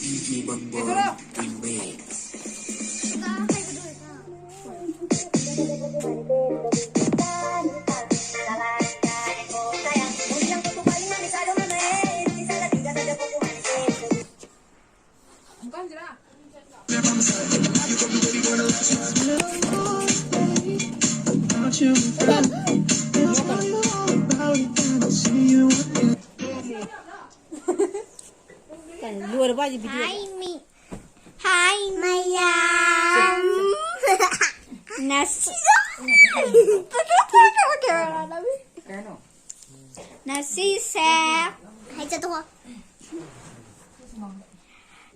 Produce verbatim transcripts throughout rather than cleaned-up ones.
D J Bambam remix. ꯂꯣꯏꯔꯕ ꯍꯥꯏꯁꯦ video? Hi, ꯃꯤ꯫ Hi, ꯃꯌꯥꯝ꯫ ꯅꯁꯤ-, ꯉꯁꯤꯁꯦ꯫ ꯍꯥꯏ, ꯆꯠꯊꯣꯛꯑꯣ꯫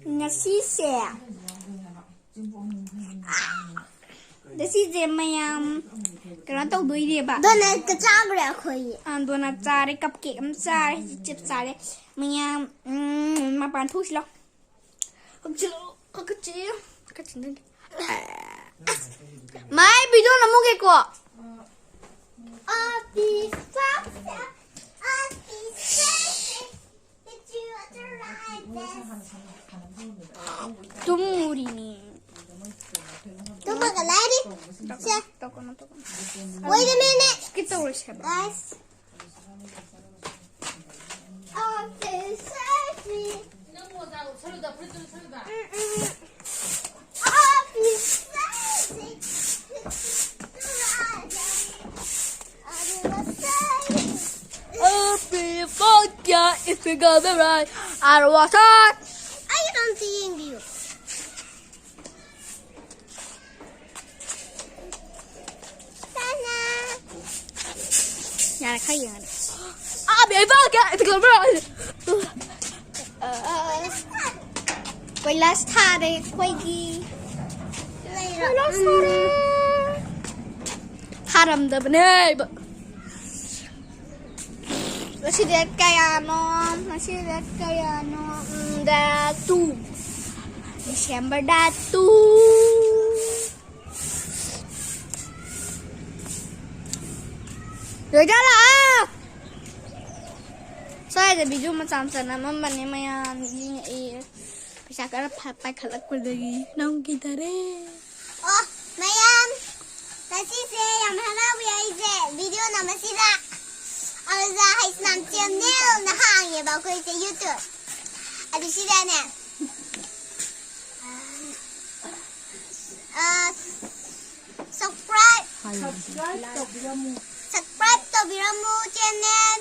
ꯉꯁꯤꯁꯦ꯫ ꯉꯁꯤꯁꯦ ꯃꯌꯥꯝ ꯀꯩꯅꯣ ꯇꯧꯗꯣꯏꯅꯦꯕ꯫ Donut ꯀ ꯆꯥꯈ꯭ꯔꯦ ꯑꯩꯈꯣꯏ꯫ ꯑꯥ, donut ꯆꯥꯔꯦ, cupcake ꯑꯃ ꯆꯥꯔꯦ, chips ꯆꯥꯔꯦ꯫ ꯃꯌꯥꯝ, ꯎꯝ, ꯃꯄꯥꯟ ꯊꯣꯛꯁꯤ ꯂꯥꯎ꯫ ꯍꯧꯒꯠꯂꯣ, ꯍꯧꯒꯠꯁꯤ, ꯍꯧꯒꯠꯁꯤ ꯅꯪ꯫ ꯃꯥꯏ video ꯅꯝꯃꯨꯒꯦꯀꯣ꯫ ꯇꯨꯝꯃꯨꯔꯤꯅꯤ꯫ ꯇꯨꯝꯃꯒ ꯂꯩꯔꯤ꯫ ꯁꯦ꯫ ꯇꯧꯒꯅꯨ, ꯇꯧꯒꯅꯨ꯫ Wait a minute꯫ Skip ꯇꯧꯔꯁꯦꯕ꯫ Guys꯫ Happy birthday, if you got the right, I don't want to. I don't think you. ꯇꯥꯅ꯫ ꯌꯥꯔꯦ, ꯈꯔ ꯌꯦꯡꯉꯅꯤ꯫ ꯑꯥ, ꯕꯦꯕꯥ, ꯀꯌꯥ ꯏꯠꯀꯕ꯭ꯔꯥ? ꯀꯣꯏꯂꯥꯁ ꯊꯥꯔꯦ ꯑꯩꯈꯣꯏꯒꯤ꯫ ꯂꯩꯔꯣ꯫ ꯀꯣꯏꯂꯥꯁ ꯊꯥꯔꯦ꯫ ꯊꯥꯔꯝꯗꯕꯅꯦ꯫ ꯉꯁꯤ date ꯀꯌꯥꯅꯣ? ꯉꯁꯤ date ꯀꯌꯥꯅꯣ? ꯎꯝ, date two꯫ December date two꯫ ꯂꯣꯏꯖꯥꯠꯂꯣ? ꯁ꯭ꯋꯥꯏꯗ video ꯃꯆꯥ ꯃꯆꯥ ꯅꯝꯃꯝꯕꯅꯦ ꯃꯌꯥꯝ ꯌꯦꯡꯉꯛꯑꯦ꯫ ꯄꯩꯁꯥ ꯈꯔ ꯐ- ꯄꯥꯏꯈꯠꯂꯛꯄꯗꯒꯤ ꯅꯝꯈꯤꯗꯔꯦ꯫ ꯑꯣ, ꯃꯌꯥꯝ, ꯉꯁꯤꯁꯦ ꯌꯥꯝ ꯍꯔꯥꯎꯏ ꯑꯩꯁꯦ video ꯅꯝꯕꯁꯤꯗ꯫ ꯑꯗꯨꯗ ꯍꯩꯁꯅꯥꯝ channel ꯅ ꯍꯥꯡꯉꯦꯕ ꯑꯩꯈꯣꯏꯁꯦ YouTube꯫ ꯑꯗꯨ ꯁꯤꯗꯅꯦ, ꯑ, subscribe, subscribe ꯇꯧꯕꯤꯔꯝꯃꯨ channel꯫